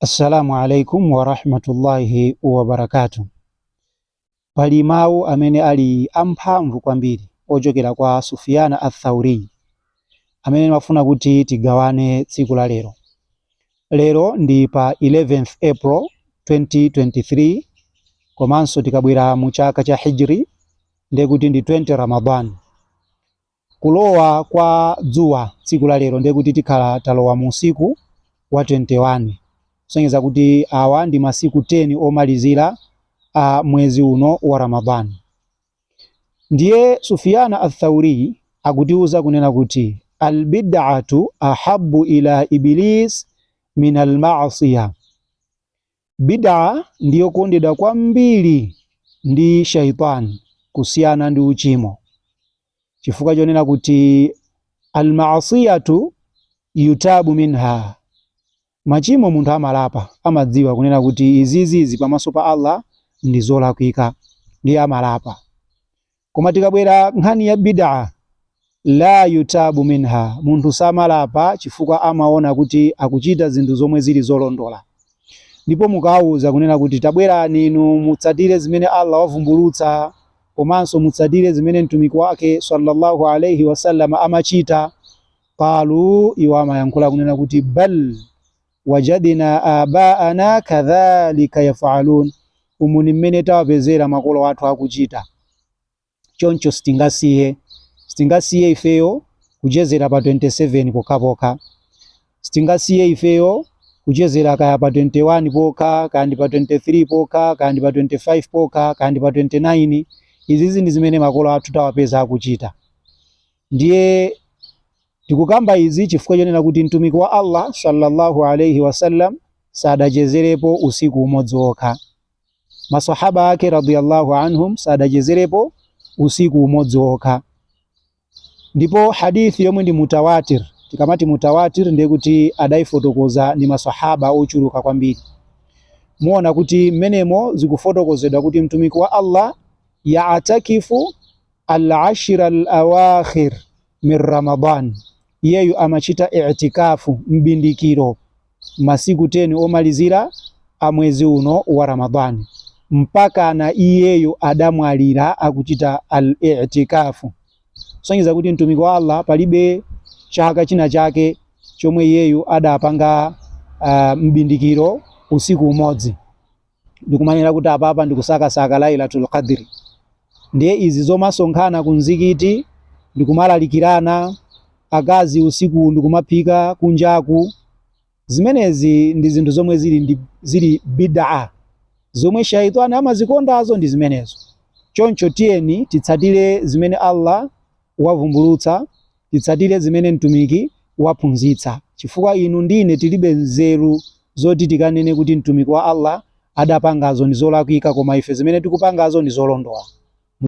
Assalamu alaikum warahmatullahi wabarakatuh. Pali mawu amene ali amphamvu kwambiri ochokera kwa Sufiyana Athauri amene ndimafuna kuti tigawane tsiku la lero. Lero ndi pa 11th April 2023, komanso tikabwera mu chaka cha Hijri ndiye kuti ndi 20 Ramadan. Kulowa kwa dzuwa tsiku la lero ndiye kuti tikhala talowa mu usiku wa 21, kusonyeza kuti awa ndi masiku 10 omalizira a mwezi uno wa Ramadan. Ndiye Sufiyana Athauri akutiuza kunena kuti albid'atu ahabbu ila iblis min alma'siya. Bid'a ndiyokondedwa kwambiri ndi shaitani kusiyana ndi uchimo, chifukwa chonena kuti almaasiyatu yutabu minha, machimo munthu amalapa, amadziwa kunena kuti izizizi pamaso pa Allah ndi zolakwika, ndiye amalapa. Koma tikabwera nkhani ya bid'a, la yutabu minha, munthu samalapa chifukwa amaona kuti akuchita zinthu zomwe zili zolondola. Ndipo mukawuza kunena kuti tabwerani inu mutsatire zimene Allah wavumbulutsa, komanso mutsatire zimene mtumiki wake sallallahu alaihi wasallam amachita, qalu, iwo amayankhula kunena kuti bal wajadna abaana kadhalika yafalun, umu ni mmene tawapezera makolo athu akuchita, choncho sitingasiye ifeyo kuchezera pa 27 pokhapokha, sitingasiye ifeyo kuchezera kaya pa 21 pokha, kaya ndi pa 23 pokha, kaya ndi pa 25 pokha, kaya ndi pa 29. Izizi ndi zimene makolo athu tawapeza akuchita. Ndiye tikukamba izi chifukwa chonena kuti mtumiki wa Allah sallallahu alaihi wasallam sadachezerepo usiku umodzi wokha, masahaba ake radiyallahu anhum sadachezerepo usiku umodzi wokha. Ndipo hadithi yomwe ndi mutawatir, tikamati mutawatir ndiye kuti adayifotokoza ndi masahaba ochuluka kwambiri, muona kuti mmenemo zikufotokozedwa kuti mtumiki wa Allah yaatakifu al-ashra al-awakhir min Ramadan, iyeyu amachita i'tikafu, mbindikiro, masiku 10 omalizira a mwezi uno wa Ramadhani, mpaka na iyeyo adamwalira akuchita al-i'tikafu, kusonyeza kuti mtumiki wa Allah palibe chaka china chake chomwe iyeyu adapanga mbindikiro usiku umodzi ndikumanena kuti apapa ndikusakasaka Lailatul Qadri. Ndiye izi zomasonkhana ku mzikiti ndikumalalikirana, akazi usiku ndikumaphika kunjaku, zimenezi ndi zinthu zomwe zili bid'a, zomwe shaitani amazikondazo ndi zimenezo. Choncho tiyeni titsatire zimene Allah wavumbulutsa, titsatire zimene mtumiki waphunzitsa, chifukwa inu ndine tilibe nzeru zoti tikanene kuti mtumiki wa Allah adapangazo ndi zolakwika, koma ife zimene tikupangazo ndi zolondola.